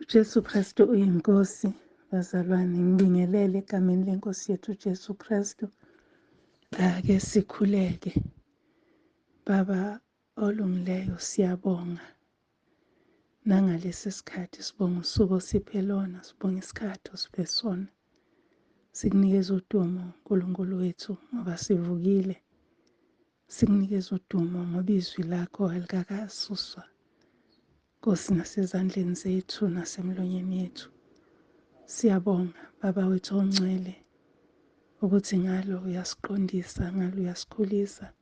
UJesu Kristu uyiNkosi, bazalwane, ngibingelele egameni leNkosi yethu uJesu Kristu. Ake sikhuleke. Baba olungileyo, siyabonga nangalesi sikhathi, sibonga usuku osiphe lona, sibonga isikhathi osiphe sona. Sikunikeza udumo, uNkulunkulu wethu, ngoba sivukile. Sikunikeza udumo ngoba izwi lakho alikakasuswa, Nkosi, nasezandleni zethu nasemlonyeni yethu. Siyabonga, Baba wethu ongcwele, ukuthi ngalo uyasiqondisa, ngalo uyasikhulisa,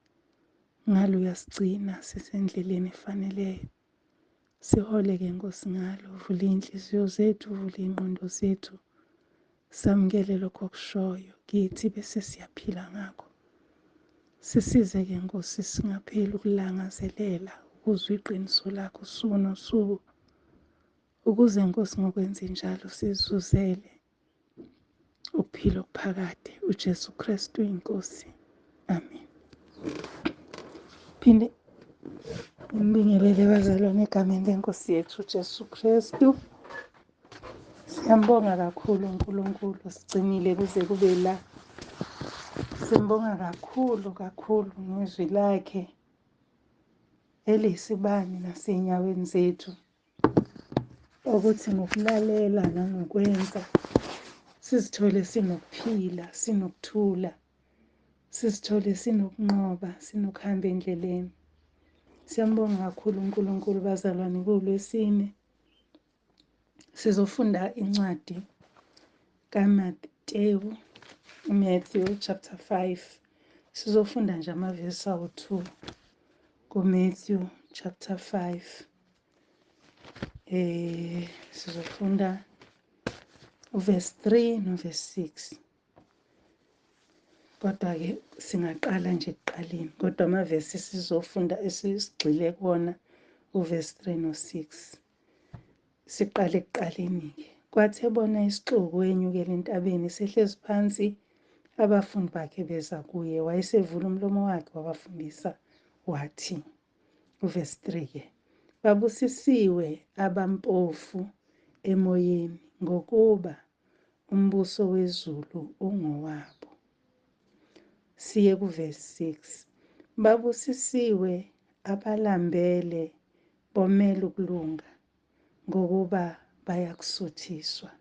ngalo uyasigcina sisendleleni efaneleyo. Sihole-ke, Nkosi, ngalo, vula iy'nhliziyo zethu, vula iy'ngqondo zethu, samukele lokho okushoyo kithi bese siyaphila ngakho. Sisize-ke, Nkosi, singapheli ukulangazelela ukuzwa iqiniso lakho usuku nosuku, ukuze, Nkosi, ngokwenze njalo sizuzele ukuphila okuphakade. UJesu Kristu inkosi. Amen. Phinde ngibingelele, bazalwane, egameni lenkosi yethu uJesu Kristu. Siyambonga kakhulu uNkulunkulu sigcinile kuze kube la. Simbonga kakhulu kakhulu ngezwi lakhe eliyisibani nasenyaweni zethu, ukuthi ngokulalela nangokwenza sizithole sinokuphila, sinokuthula, sizithole sinokunqoba, sinokuhamba endleleni. Siyambonga kakhulu uNkulunkulu, bazalwane. KuLwesine sizofunda incwadi kaMateyu, Matthew chapter 5. Sizofunda nje amavesi awu-2 kuMatthew chapter 5. Sizofunda uverse 3 noverse 6, kodwa-ke singaqala nje ekuqaleni, kodwa amavesi sizofunda esigxile kuwona uverse 3 no-6. Siqale ekuqaleni-ke. Kwathi ebona isixuku, wenyukela entabeni. Sehlezi phansi, abafundi bakhe beza kuye. Wayesevula umlomo wakhe wabafundisa, wathi, uverse 3-ke, "Babusisiwe abampofu emoyeni, ngokuba umbuso wezulu ungowabo." Siye kuverse 6. "Babusisiwe abalambele bomele ukulunga, ngokuba bayakusuthiswa."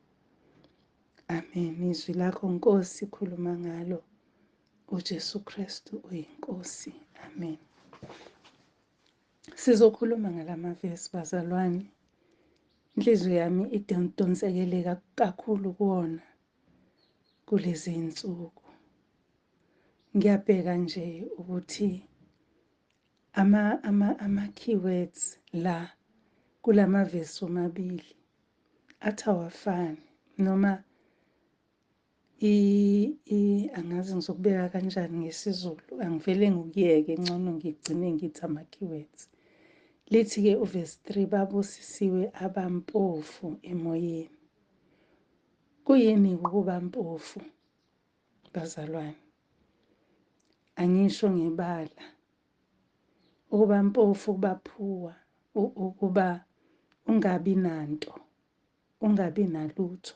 Amen. Izwi lakho, Nkosi, khuluma ngalo. UJesu Kristu uyiNkosi. Amen. Sizokhuluma ngalamavesi, bazalwane. Inhliziyo yami idonsekele kakhulu kuwona kulezi insuku. Ngiyabheka nje ukuthi ama keywords la kulamavesi omabili athi awafani, noma angazi ngizokubeka kanjani ngesiZulu, angivele ngikuyeke, ngcono ngigcine ngithi ama-keywords. Lithi-ke uverse 3, "Babusisiwe abampofu emoyeni." Kuyini ukuba mpofu, bazalwane? Angisho ngebala. Ukuba mpofu ukuba poor, ukuba ungabi nanto, ungabi nalutho.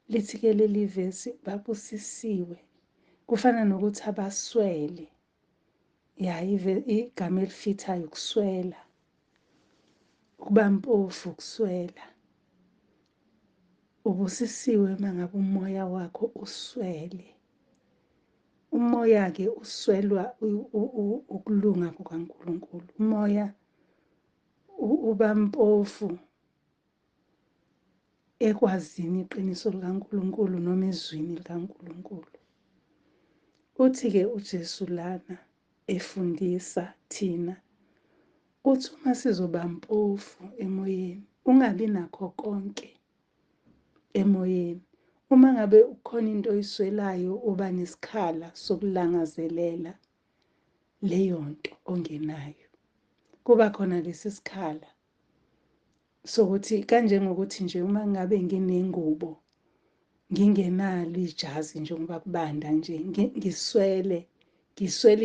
Lithi-ke leli vesi babusisiwe, kufana nokuthi abaswele. Ya, igama elifithayo ukuswela, ukuba mpofu ukuswela. Ubusisiwe uma ngabe umoya wakho uswele. Umoya-ke uswelwa ukulunga kukaNkulunkulu. Umoya uba mpofu ekwazini iqiniso likaNkulunkulu noma ezwini likaNkulunkulu. Uthi-ke uJesu lana efundisa thina, uthi uma sizoba mpofu emoyeni, ungabi nakho konke emoyeni. Uma ngabe ukhona into oyiswelayo, uba nesikhala sokulangazelela leyo nto ongenayo. Kuba khona lesi sikhala sokuthi, kanjengokuthi nje uma ngabe nginengubo ngingenalo ijazi, njengoba kubanda nje, ngiswele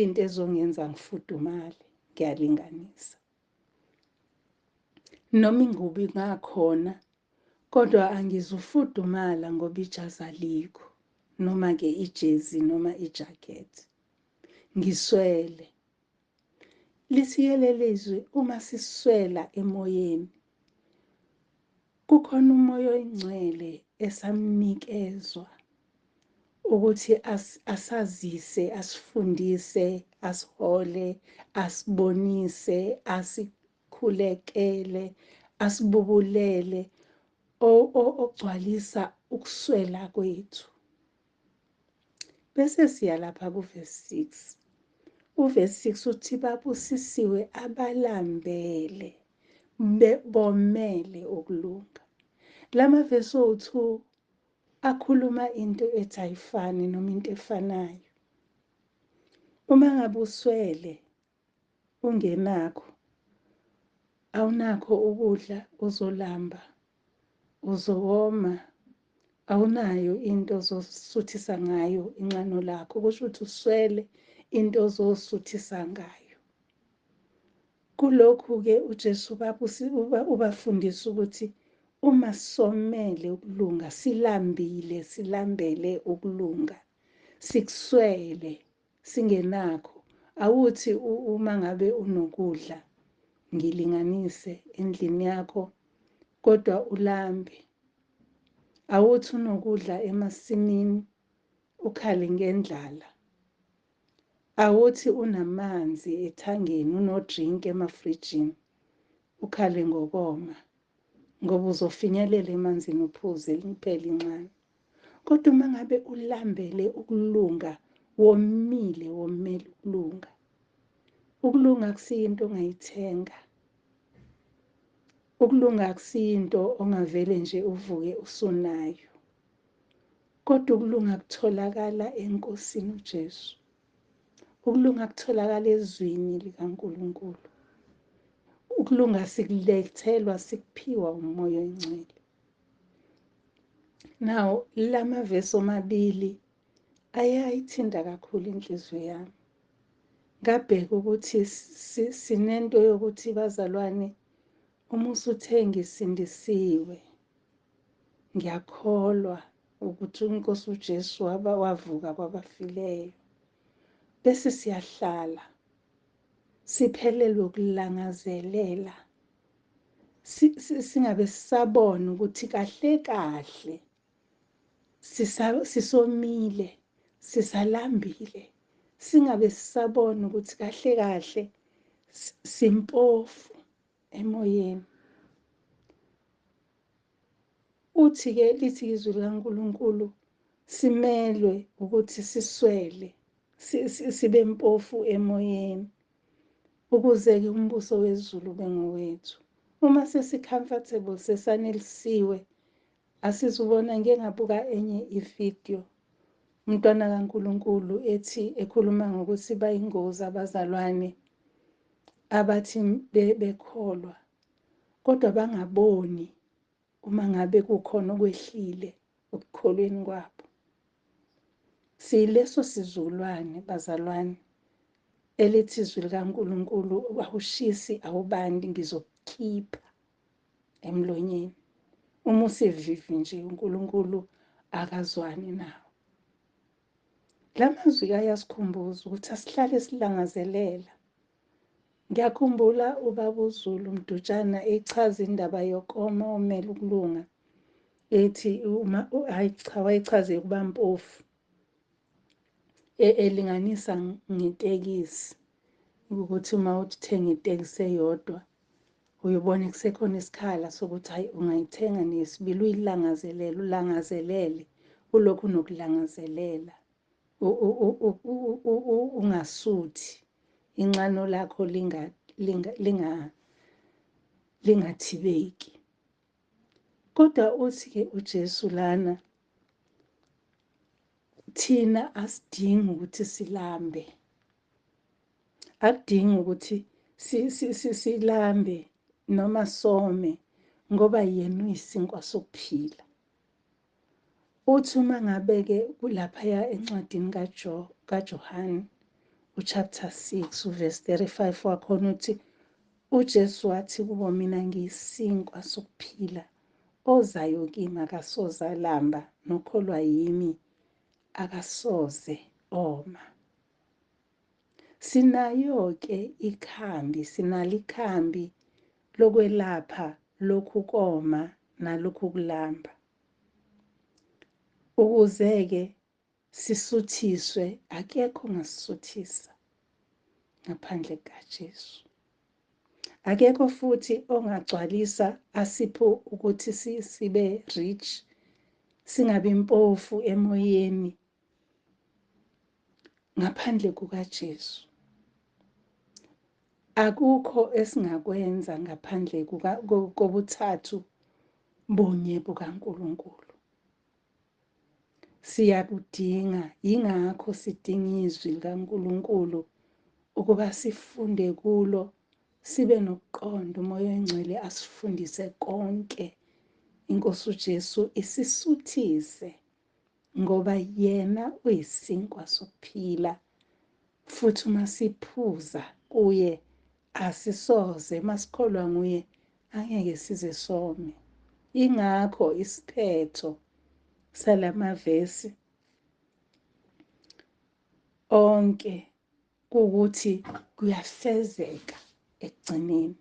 into ezongenza ngifudumale, ngiyalinganisa. Noma ingubo ingakhona kodwa angizufudumala ngoba ijazi alikho noma-ke ijezi noma ijakhethi. Ngiswele. Lithi-ke leli zwi uma siswela emoyeni kukhona umoya oyingcwele esamnikezwa ukuthi asazise, asifundise, asihole, asibonise, asikhulekele, asibubulele, ogcwalisa ukuswela kwethu. Bese siya lapha kuvesi 6. Uvesi 6 uthi babusisiwe abalambele bomele ukulunga. Lamavesi owu-2 akhuluma into ethi ayifani noma into efanayo. Uma ngabe uswele ungenakho, awunakho ukudla, uzolamba, uzowoma, awunayo into ozosuthisa ngayo inxano lakho, kusho ukuthi uswele into ozosuthisa ngayo. Kulokhu-ke uJesu ubafundisa ukuthi uma somele ukulunga, silambile, silambele ukulunga, sikuswele, singenakho, awuthi uma ngabe unokudla ngilinganise endlini yakho kodwa ulambe. Awuthi unokudla emasimini ukhale ngendlala. Awuthi unamanzi ethangeni, unodrink emafrijini ukhale ngokoma ngoba uzofinyelela emanzini uphuze liphele inxano. Kodwa uma ngabe ulambele ukulunga, womile, womele ukulunga. Ukulunga akusiyo into ongayithenga. Ukulunga akusiyo into ongavele nje uvuke usunayo. Kodwa ukulunga kutholakala eNkosini uJesu. Ukulunga kutholakala ezwini likaNkulunkulu. Ukulunga sikulethelwa, sikuphiwa uMoya oNgcwele. Now, lamavesi omabili ayayithinta kakhulu inhliziyo yami. Ngabheka ukuthi sinento yokuthi bazalwane, uma usuthe ngisindisiwe, ngiyakholwa ukuthi iNkosi uJesu wavuka kwabafileyo, bese siyahlala siphelelwe ukulangazelela, singabe sisabona ukuthi kahle kahle sisomile, sisalambile, singabe sisabona ukuthi kahle kahle simpofu emoyeni. Uthi-ke lithi izwi likaNkulunkulu simelwe ukuthi siswele, sibe mpofu emoyeni ukuze-ke umbuso wezulu ube ngowethu. Uma sesi-comfortable, sesanelisiwe, asizubona. Ngike ngabuka enye ividiyo, umntwana kaNkulunkulu ethi ekhuluma ngokuthi bayingozi abazalwane abathi bekholwa kodwa bangaboni uma ngabe kukhona okwehlile ekukholweni kwabo. Siyileso sizukulwane bazalwane elithi izwi likaNkulunkulu awushisi awubandi, ngizokukhipha emlonyeni. Uma usivivi nje uNkulunkulu akazwani nawo. La mazwi ayasikhumbuza ukuthi asihlale silangazelela. Ngiyakhumbula ubaba uZulu Mdutshana echaza indaba yokoma omele ukulunga, ethi uma hayi cha wayechaze ukuba mpofu elinganisa ngetekisi ukuthi uma uthenga itekisi eyodwa uyobona kusekhona isikhala sokuthi hayi ungayithenga neyesibili, uyilangazelele, ulangazelele, ulokhu unokulangazelela, ungasuthi, inxano lakho lingathibeki. Kodwa uthi-ke uJesu lana, thina asidingi ukuthi silambe, akudingi ukuthi silambe noma some, ngoba yena uyisinkwa sokuphila. Uthi uma ngabe-ke kulaphaya encwadini kaJohane, uchapter 6 uverse 35 wakhona uthi UJesu wathi kubo, mina ngiyisinkwa sokuphila, ozayo kimi akasoze alamba, nokholwa yimi akasoze oma. Sinayo-ke ikhambi, sinalo ikhambi lokwelapha lokhu koma nalokhu kulamba. Ukuze-ke sisuthiswe, akekho ongasisuthisa ngaphandle kukaJesu. Akekho futhi ongagcwalisa asiphe ukuthi sibe rich, singabi mpofu emoyeni ngaphandle kukaJesu. Akukho esingakwenza ngaphandle kobuthathu bunye bukaNkulunkulu. Siyakudinga, yingakho sidinga izwi likaNkulunkulu ukuba sifunde kulo, sibe nokuqonda, uMoya oNgcwele asifundise konke. INkosi uJesu isisuthise ngoba yena uyisinkwa sokuphila, futhi uma siphuza kuye asisoze, masikholwa nguye angeke size some. Ingakho isiphetho salamavesi onke kuwukuthi kuyafezeka ekugcineni.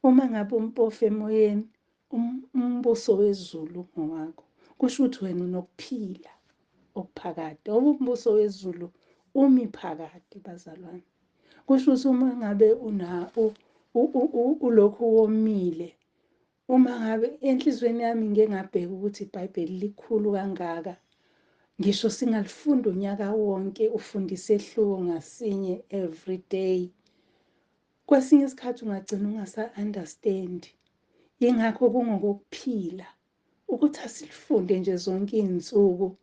Uma ngabe umpofu emoyeni, umbuso wezulu ngowakho. Kusho ukuthi wena unokuphila okuphakade. Ngoba umbuso wezulu umi phakade, bazalwane. Kusho ukuthi uma ngabe ulokhu womile, uma ngabe enhliziyweni yami ngike ngabheka ukuthi iBhayibheli likhulu kangaka, ngisho singalifunda unyaka wonke, ufunda isehluko ngasinye every day, kwesinye isikhathi ungagcina ungasa-understand. Yingakho kungokokuphila ukuthi asilifunde nje zonke iy'nsuku,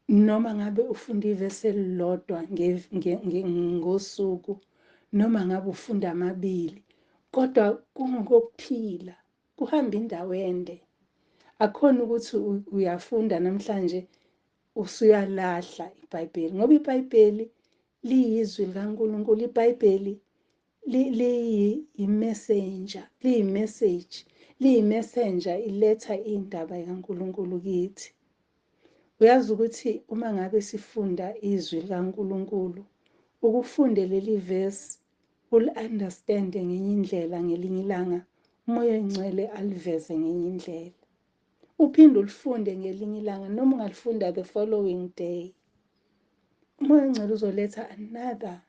noma ngabe ufunda ivesi elilodwa ngosuku, noma ngabe ufunda amabili, kodwa kungokokuphila, kuhamba indawo ende. Akukhona ukuthi uyafunda namhlanje usuyalahla iBhayibheli, ngoba iBhayibheli liyizwi likaNkulunkulu. IBhayibheli liyi-messenger, liyi-message, liyi-messenger, iletha indaba kaNkulunkulu kithi. Uyazi ukuthi uma ngabe sifunda izwi likaNkulunkulu, ukufunde leli verse uli-understande ngenye indlela, ngelinye ilanga uMoya oNgcwele aliveze ngenye indlela. Uphinde ulifunde ngelinye ilanga, noma ungalifunda the following day, uMoya oNgcwele uzoletha another,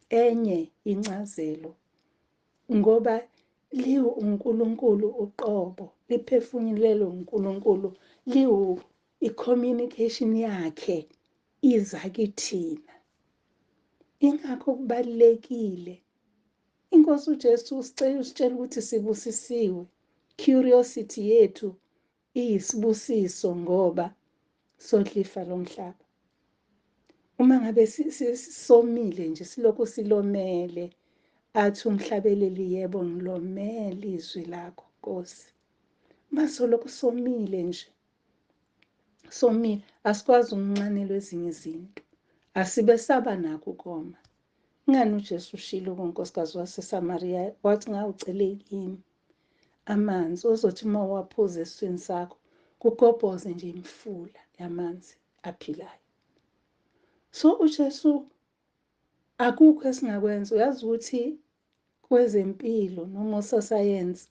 enye incazelo, ngoba liwu uNkulunkulu uqobo, liphefumulelwe uNkulunkulu, liwu i-communication yakhe iza kithina. Ingakho kubalulekile. INkosi uJesu usitshela ukuthi sibusisiwe. Curiosity yethu iyisibusiso ngoba sodla ifa lomhlaba. Uma ngabe somile nje, silokhu silomele, athi umhlabeleli, yebo ngilomele izwi lakho Nkosi. Uma solokhu somile nje, somile, asikwazi ukunxanelwa ezinye izinto, asibe saba nakho ukoma. Ingani uJesu ushilo kunkosikazi waseSamariya, wathi ngawucele kimi amanzi ozothi uma uwaphuza esiswini sakho kugobhoze nje imifula yamanzi aphilayo. So uJesu akukho esingakwenza. Uyazi ukuthi kwezempilo noma ososayensi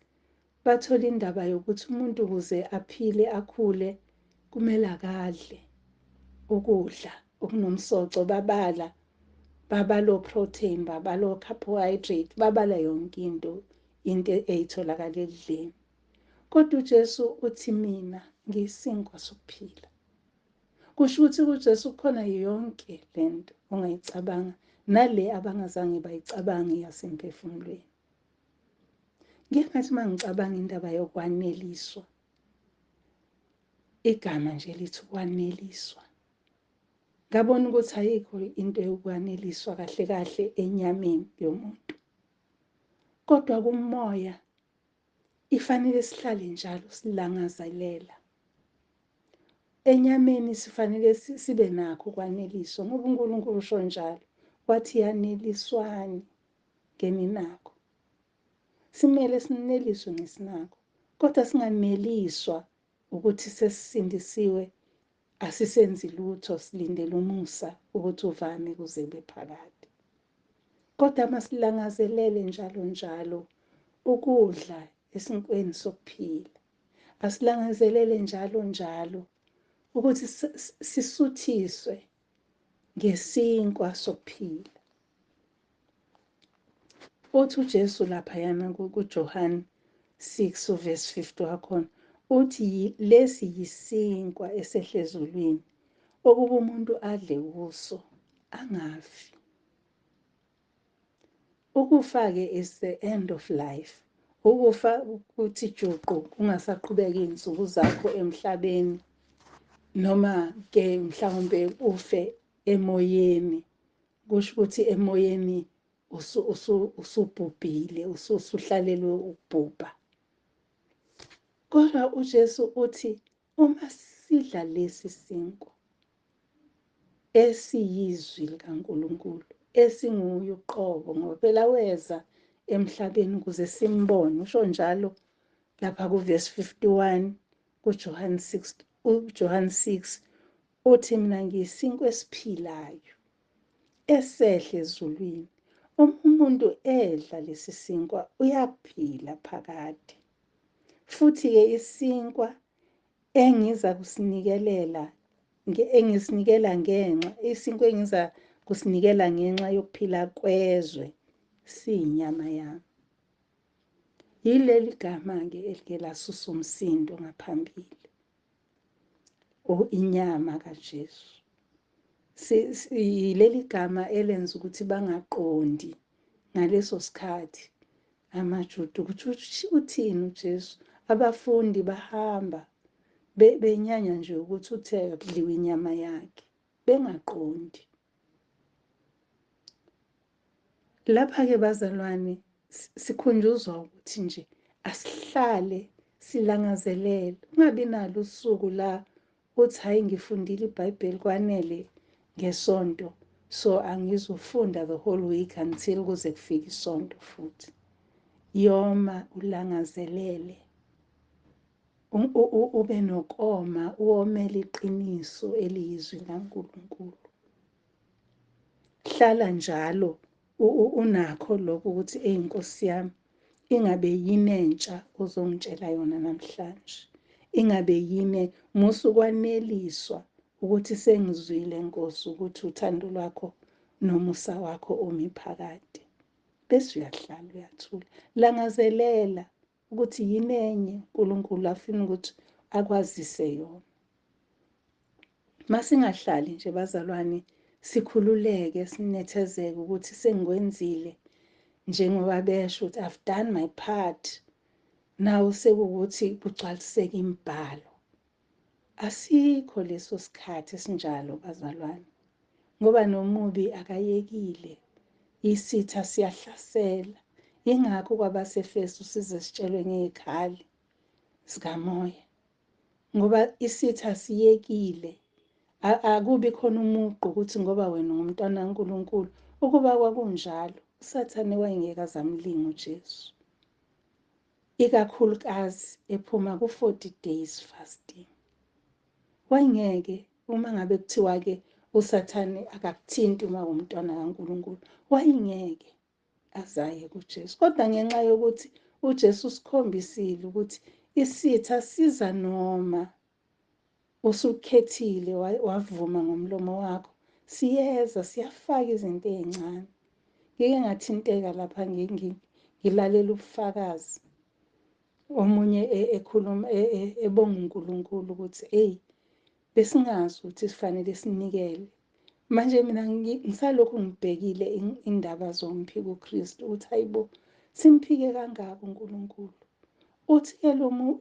bathola indaba yokuthi umuntu ukuze aphile akhule kumele akadle ukudla okunomsoco, babala babala o-protein, babala o-carbohydrate, babala yonke into eyitholakala ekudleni. Kodwa uJesu uthi mina ngiyisinkwa sokuphila. Kusho ukuthi kuJesu kukhona yonke lento ongayicabanga nale abangazange bayicabange yasemphefumulweni. Ngike ngathi uma ngicabanga indaba yokwaneliswa, igama nje lithi ukwaneliswa, ngabona ukuthi ayikho into yokwaneliswa kahle kahle enyameni yomuntu, kodwa kumoya ifanele sihlale njalo silangazelela. Enyameni sifanele sibe nakho ukwaneliswa, ngoba uNkulunkulu usho njalo, wathi yaneliswani ngeninakho. Simele sineliswe ngesinako, kodwa singaneliswa ukuthi sesisindisiwe, asisenzi lutho, silindele umusa ukuthi uvame kuze kube phakade. Kodwa masilangazelele njalo njalo ukudla esinkweni sokuphila. Asilangazelele njalo njalo ukuthi sisuthiswe ngesinkwa sokuphila. Uthi uJesu laphayana kuJohn 6 uverse 50 wakhona, uthi lesi yisinkwa esehle ezulwini okuba umuntu adle kuso angafi. Ukufa-ke is the end of life. Ukufa kuthi juqu kungasaqhubeka iy'nsuku zakho emhlabeni, noma ke mhlawumbe ufe emoyeni, kusho ukuthi emoyeni usubhubhile, usuhlalelwe ukubhubha. Kodwa uJesu uthi uma sidla lesi sinkwa esiyizwi likaNkulunkulu, esinguye uqobo, ngoba phela weza emhlabeni ukuze simbone, usho njalo lapha kuverse 51 kuJohn 6, uJohn 6 uthi mina ngiyisinkwa esiphilayo esehle ezulwini, uma umuntu edla lesi sinkwa uyaphila phakade. Futhi-ke isinkwa engiza kusinikelela, engisinikela ngenxa, isinkwa engiza kusinikela ngenxa yokuphila kwezwe siyinyama yami. Yileli gama-ke elike lasusa umsindo ngaphambili, inyama kaJesu. Yileli gama elenza ukuthi bangaqondi ngaleso sikhathi amaJuda ukuthi uthini uJesu. Abafundi bahamba benyanya nje ukuthi uthe kudliwa inyama yakhe, bengaqondi. Lapha-ke bazalwane sikhunjuzwa ukuthi nje asihlale silangazelele, ungabi nalo usuku la uthi hayi ngifundile iBhayibheli kwanele ngesonto, so angizufunda the whole week until kuze kufike isonto futhi. Yoma ulangazelele, ube nokoma, uwomele iqiniso eliyizwi likaNkulunkulu. Hlala njalo unakho lokho ukuthi eyi Nkosi yami, ingabe yini entsha ozongitshela yona namhlanje, ingabe yini. Musa ukwaneliswa ukuthi sengizwile Nkosi ukuthi uthando lwakho nomusa wakho umi phakade, bese uyahlala uyathula. Langazelela ukuthi yini enye uNkulunkulu afuna ukuthi akwazise yona. Masingahlali nje bazalwane, sikhululeke sinethezeke ukuthi sengikwenzile, njengoba besho ukuthi I've done my part, now sekuwukuthi kugcwaliseke imibhalo. Asikho leso sikhathi esinjalo bazalwane, ngoba nomubi akayekile, isitha siyahlasela. Ingakho kwabaseFesu size sitshelwe ngey'khali zikamoya, ngoba isitha siyekile. Akubi khona umugqa ukuthi ngoba wena ungumntwana kaNkulunkulu. Ukuba kwakunjalo, uSathane wayengeke azamlinga uJesu, ikakhulukazi ephuma ku-40 days fasting. Wayengeke, uma ngabe kuthiwa-ke uSathane akakuthinti uma ungumntwana kaNkulunkulu, wayengeke azaye kuJesu. Kodwa ngenxa yokuthi uJesu usikhombisile ukuthi isitha siza noma usukhethile wavuma ngomlomo wakho, siyeza siyafaka izinto ey'ncane. Ngike ngathinteka lapha ngilalela ubufakazi, omunye ekhuluma ebonga uNkulunkulu ukuthi eyi besingazi ukuthi sifanele sinikele. Manje mina ngisalokhu ngibhekile indaba zomphiko uKristu ukuthi hayibo simphike kangaka uNkulunkulu. Uthi-ke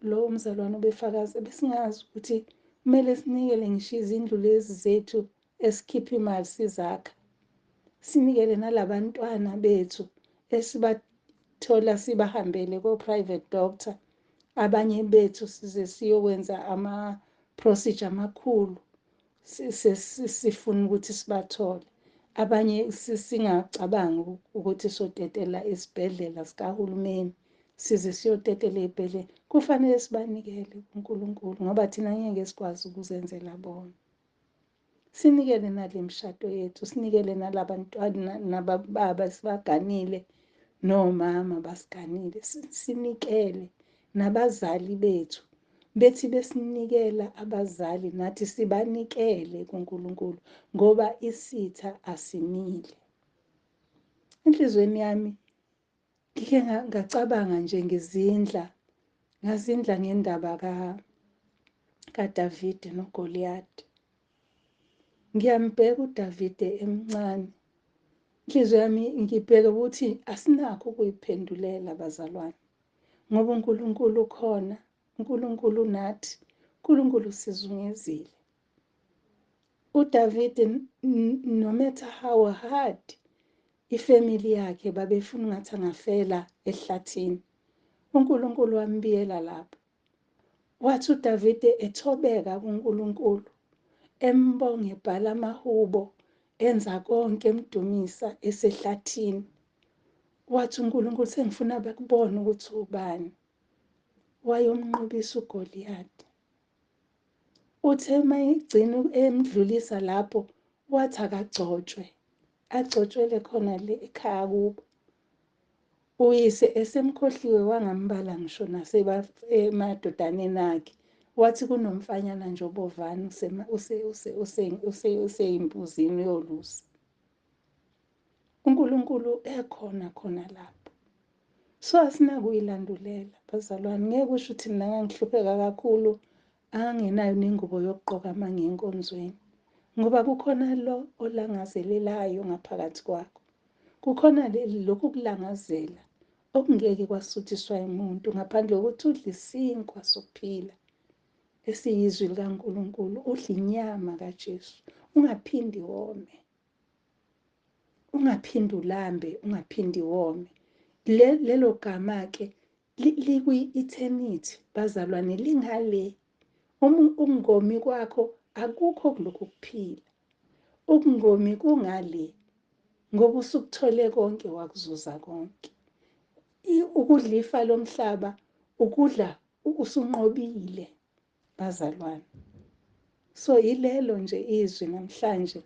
lo mzalwane obefakaza, besingazi ukuthi kumele sinikele ngisho izindlu lezi zethu esikhipha imali sizakha, sinikele nalabantwana bethu esibathola sibahambele ko-private doctor, abanye bethu size siyokwenza ama-procedure amakhulu sifuna ukuthi sibathole, abanye singacabangi ukuthi sotetela isibhedlela sikahulumeni size siyotetela ey'bhedlela, kufanele sibanikele kuNkulunkulu ngoba thina ngeke sikwazi ukuzenzela bona. Sinikele nale mishado yethu, sinikele nalabantwana nabababa sibaganile, nomama basiganile, sinikele nabazali bethu. Bethi besinikela abazali, nathi sibanikele kuNkulunkulu ngoba isitha asimile. Enhliziyweni yami ngike ngacabanga nje, ngizindla, ngazindla ngendaba kaDavide noGoliyati. Ngiyambheka uDavide emncane, inhliziyo yami ngibheke ukuthi asinakho ukuyiphendulela bazalwane, ngoba uNkulunkulu ukhona, uNkulunkulu unathi, uNkulunkulu usizungezile. uDavide, no matter how hard ifamily yakhe babefuna ngathi angafela ehlathini, uNkulunkulu wambiyela lapho. Wathi uDavide ethobeka kuNkulunkulu, embonge, ebhala amahubo, enza konke, emdumisa esehlathini. Wathi uNkulunkulu, sengifuna bakubone ukuthi ubani. Wayomnqobisa uGoliyati. Uthe mayigcina emdlulisa lapho, wathi akagcotshwe, agcotshwele khona le ekhaya kubo. Uyise esemkhohliwe wangambala ngisho naseemadodaneni akhe. Wathi kunomfanyana nje obovana useyimpuzini uyolusa. uNkulunkulu ekhona khona lapho. So asinakuyilandulela bazalwane. Ngeke kusho ukuthi mina ngangihlupheka kakhulu, angingenayo nengubo yokugqoka uma ngiya enkonzweni, ngoba kukhona lo olangazelelayo ngaphakathi kwakho. Kukhona lokhu kulangazela okungeke kwasuthiswa umuntu ngaphandle kokuthi udle isinkwa sokuphila esiyizwi likaNkulunkulu, udle inyama kaJesu, ungaphindi wome, ungaphindi ulambe, ungaphindi wome. Lelo gama-ke likwi-eternity bazalwane, lingale. Ukungomi kwakho akukho kulokhu kuphila, ukungomi kungale, ngoba usukuthole konke, wakuzuza konke. Ukudla ifa lomhlaba, ukudla usunqobile bazalwane. So yilelo nje izwi namhlanje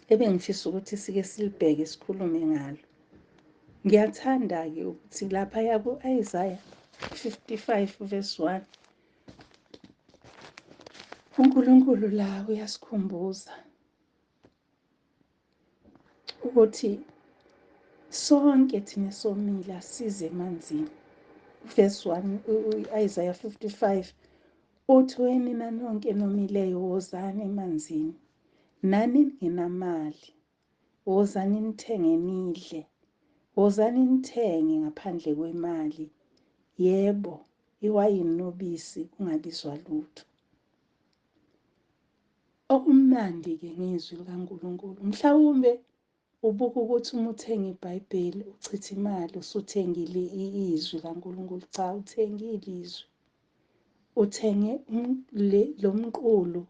ebengifisa ukuthi sike silibheke, sikhulume ngalo. Ngiyathanda-ke ukuthi laphaya ku-Isaiah 55 verse 1, uNkulunkulu la uyasikhumbuza ukuthi sonke thina somile asize emanzini. Verse 1, Isaiah 55 uthi, wenina nonke nomileyo wozani emanzini, nani ningenamali, wozani nithenge nidle, wozani nithenge ngaphandle kwemali, yebo, iwayini nobisi kungabizwa lutho. Okumnandi-ke ngezwi likaNkulunkulu, mhlawumbe ubuka ukuthi uma uthenga iBhayibheli uchitha imali, usuthengile izwi likaNkulunkulu. Cha, uthengile izwi, uthenge lo mqulu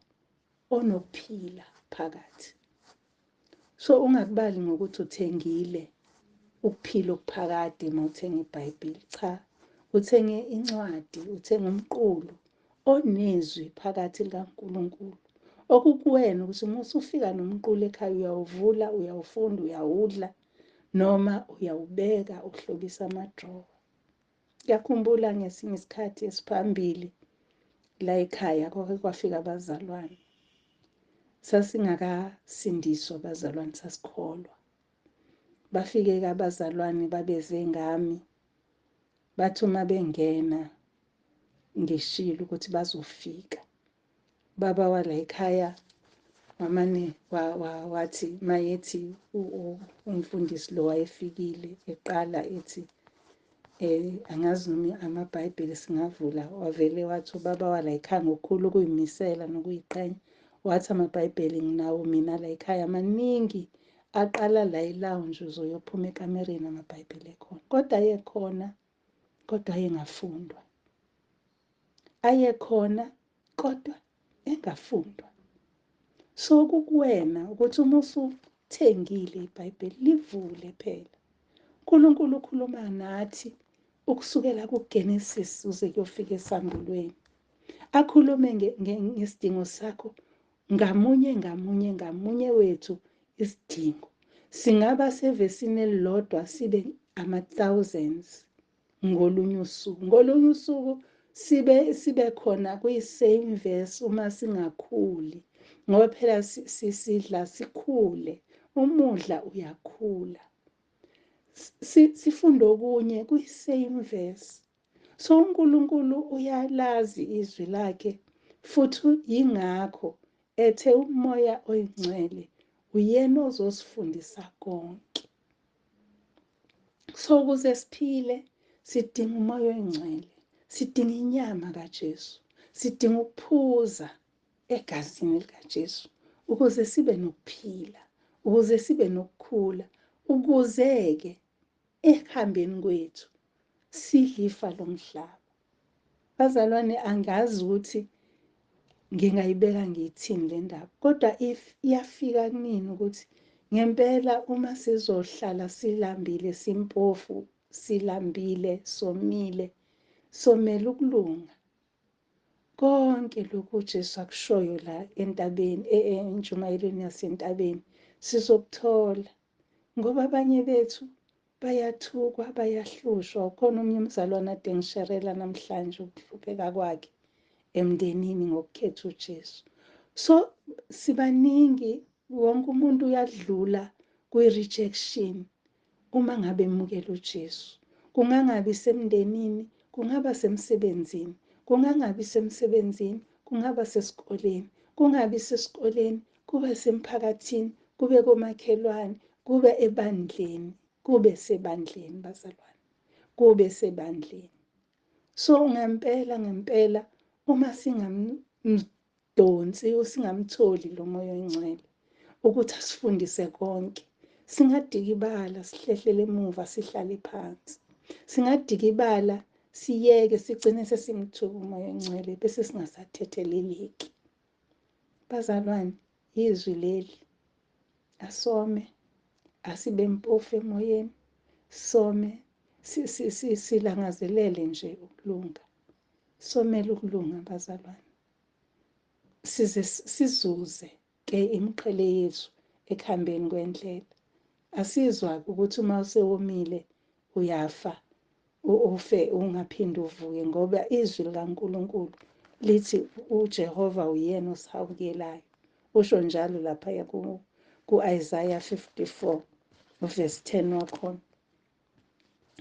onokuphila phakathi. So ungakubali ngokuthi uthengile ukuphila okuphakade uma uthenga iBhayibheli. Cha, uthenge incwadi, uthenge umqulu onezwi phakathi likaNkulunkulu, okukuwena ukuthi uma usufika nomqulu ekhaya uyawuvula, uyawufunda, uyawudla, noma uyawubeka uhlobisa amadrowa. Ngiyakhumbula ngesinye isikhathi esiphambili la ekhaya kwake kwafika abazalwane. Sasingakasindiswa abazalwane, sasikholwa. Bafike-ke abazalwane babeze ngami, bathi uma bengena ngishilo ukuthi bazofika. Baba wala ekhaya wamane wathi mayethi umfundisi lo wayefikile eqala ethi angazi noma amaBhayibheli singavula, wavele wathi ubaba wala ekhaya ngokukhulu ukuyimisela nokuyiqhenya, wathi amaBhayibheli nginawo mina la ekhaya maningi, aqala la e-lounge uzoyophuma ekamereni amaBhayibheli ekhona. Kodwa ayekhona, kodwa ayengafundwa. Ayekhona kodwa engafundwa. So kukuwena ukuthi uma usuthengile iBhayibheli livule phela. uNkulunkulu ukhuluma nathi, ukusukela kuGenesis uze kuyofika esambulweni. Akhulume ngesidingo sakho ngamunye ngamunye ngamunye wethu isidingo. Singaba sevesini elilodwa sibe ama-thousands ngolunye usuku. Ngolunye usuku sibe khona kwi-same verse uma singakhuli, ngoba phela sidla sikhule, umudla uyakhula. Sifunda okunye kwi-same verse. So uNkulunkulu uyalazi izwi lakhe, futhi yingakho ethe uMoya oyiNgcwele uyena ozosifundisa konke. So ukuze siphile sidinga uMoya oyiNgcwele, sidinga inyama kaJesu, sidinga ukuphuza egazini likaJesu ukuze sibe nokuphila, ukuze sibe nokukhula, ukuze-ke ekuhambeni kwethu sidle ifa lomhlaba. Bazalwane, angazi ukuthi ngingayibeka ngiyithini le ndaba, kodwa if iyafika kunini ukuthi ngempela uma sizohlala silambile, simpofu, silambile, somile, somele ukulunga. Konke lokhu uJesu akushoyo la entabeni, entshumayelweni yasentabeni, sizokuthola, ngoba abanye bethu bayathukwa, bayahlushwa. Ukhona omunye umzalwane ade ngisherela namhlanje ukuhlupheka kwakhe emndenini ngokukhetha uJesu. So sibaningi, wonke umuntu uyadlula kwi-rejection uma ngabe emukela uJesu. Kungangabi semndenini, kungaba semsebenzini, kungangabi semsebenzini, kungaba sesikoleni, kungabi sesikoleni, kube semphakathini, kube komakhelwane, kube ebandleni, kube sebandleni bazalwane, kube sebandleni. So ngempela ngempela uma singamdonsi, singamtholi lo Moya oyiNgcwele ukuthi asifundise konke, singadikibala sihlehlele emuva, sihlale phansi. Singadikibala siyeke, sigcine sesimthuka uMoya oyiNgcwele bese singasathetheleleki. Bazalwane, izwi leli asome, asibe mpofu emoyeni, some silangazelele nje ukulunga. Somele ukulunga bazalwane, size sizuze ke imiqhele yethu ekuhambeni kwendlela. Asizwa ukuthi uma usewomile uyafa, ufe ungaphinde uvuke, ngoba izwi likaNkulunkulu lithi uJehova uyena osihawukelayo. Usho njalo lapha ku-Isaiah 54 verse 10 wakhona,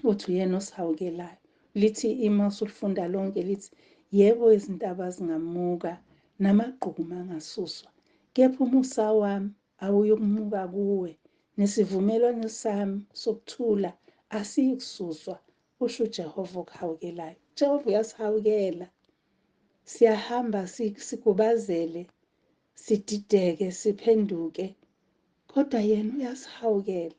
uthi uyena osihawukelayo. Lithi ima usulifunda lonke lithi, yebo izintaba zingamuka namagquma angasuswa, kepha umusa wami awuyukumuka kuwe, nesivumelwano sami sokuthula asiyikususwa, usho uJehova okuhawukelayo. Jehova uyasihawukela. Siyahamba sigubazele, sidideke, siphenduke, kodwa yena uyasihawukela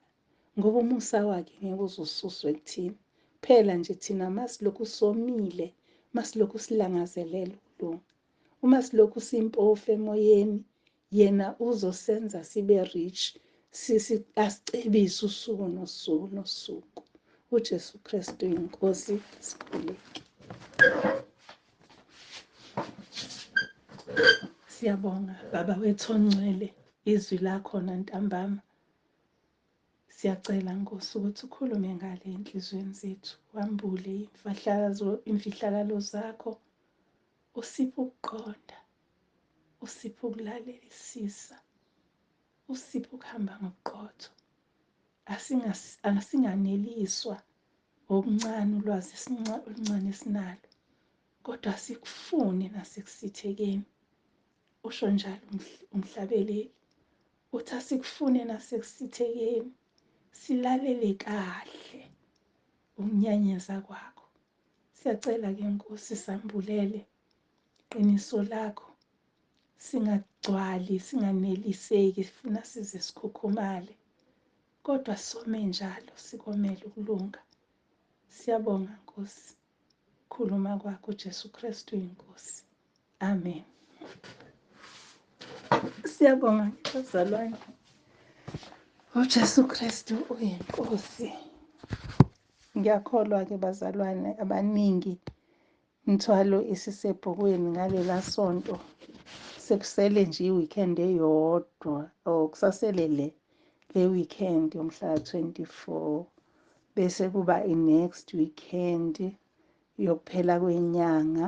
ngoba umusa wakhe ngeke uze ususwe kuthina. Phela nje thina masilokhu somile, masilokhu silangazelela ukulunga, uma silokhu simpofu emoyeni, yena uzosenza sibe rich, asicebise usuku nosuku nosuku. uJesu Kristu inkosi. Sikhuleke. Siyabonga Baba wethu ongcwele, izwi lakho nantambama. Siyacela Nkosi ukuthi ukhulume ngale enhliziyweni zethu, wambule imfihlakalo zakho, usiphe ukuqonda, usiphe ukulalelisisa, usiphe ukuhamba ngobuqotho. Asinganeliswa okuncane ulwazi oluncane esinalo, kodwa sikufune nasekusithekeni. Usho njalo umhlabeleli, uthi asikufune nasekusithekeni, silalele kahle ukunyanyeza kwakho. Siyacela ke Nkosi, sambulele qiniso lakho, singagcwali, singaneliseki, sifuna size sikhukhumale, kodwa some njalo sikomele ukulunga. Siyabonga Nkosi, khuluma kwakho Jesu Kristu inkosi. Amen. Siyabonga bazalwane, uJesu Kristu uyinkosi. Ngiyakholwa-ke bazalwane abaningi imithwalo isisebhokweni ngalela sonto. Sekusele nje i-weekend eyodwa or kusasele le weekend yomhla 24, bese kuba i-next weekend yokuphela kwenyanga,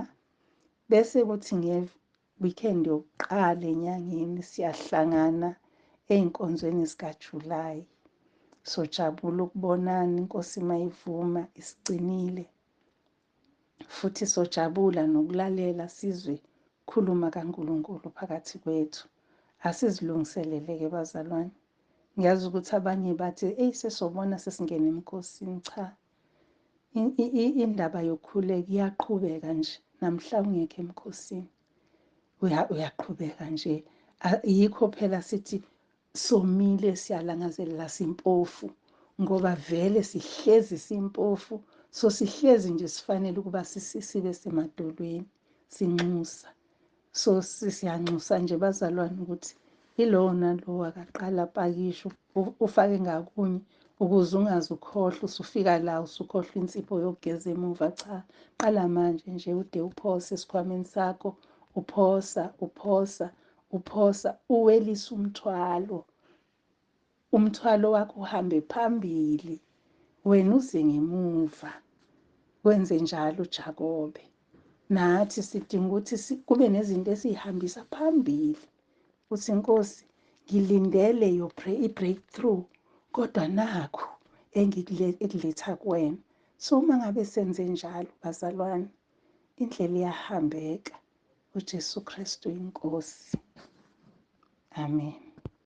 bese kuthi nge-weekend yokuqala enyangeni siyahlangana ey'nkonzweni zikaJulayi. Sojabula ukubonana, iNkosi mayivuma isigcinile, futhi sojabula nokulalela sizwe khuluma kaNkulunkulu phakathi kwethu. Asizilungiselele-ke bazalwane. Ngiyazi ukuthi abanye bathi eyi sesobona sesingena emkhosini. Cha, indaba yokukhuleka iyaqhubeka nje namhla ungekho emkhosini, uyaqhubeka nje. Yikho phela sithi somile, siyalangazelela, simpofu, ngoba vele sihlezi simpofu. So sihlezi nje sifanele ukuba sibe semadolweni sinxusa. So siyanxusa nje bazalwane ukuthi ilowo nalowo akaqala apakishe, ufake ngakunye ukuze ungaze ukhohlwe. Usufika la usukhohlwa insipho yokugeza emuva. Cha, qala manje nje ude uphose esikhwameni sakho, uphosa uphosa uphosa, uwelisa umthwalo. Umthwalo wakho uhambe phambili, wena uze ngemuva. Wenze njalo uJakobe. Nathi sidinga ukuthi kube nezinto esiyihambisa phambili. Uthi Nkosi, ngilindele your i-breakthrough, kodwa nakhu engikuletha kuwena. So uma ngabe senze njalo bazalwane, indlela iyahambeka. uJesu Kristu inkosi. Amen.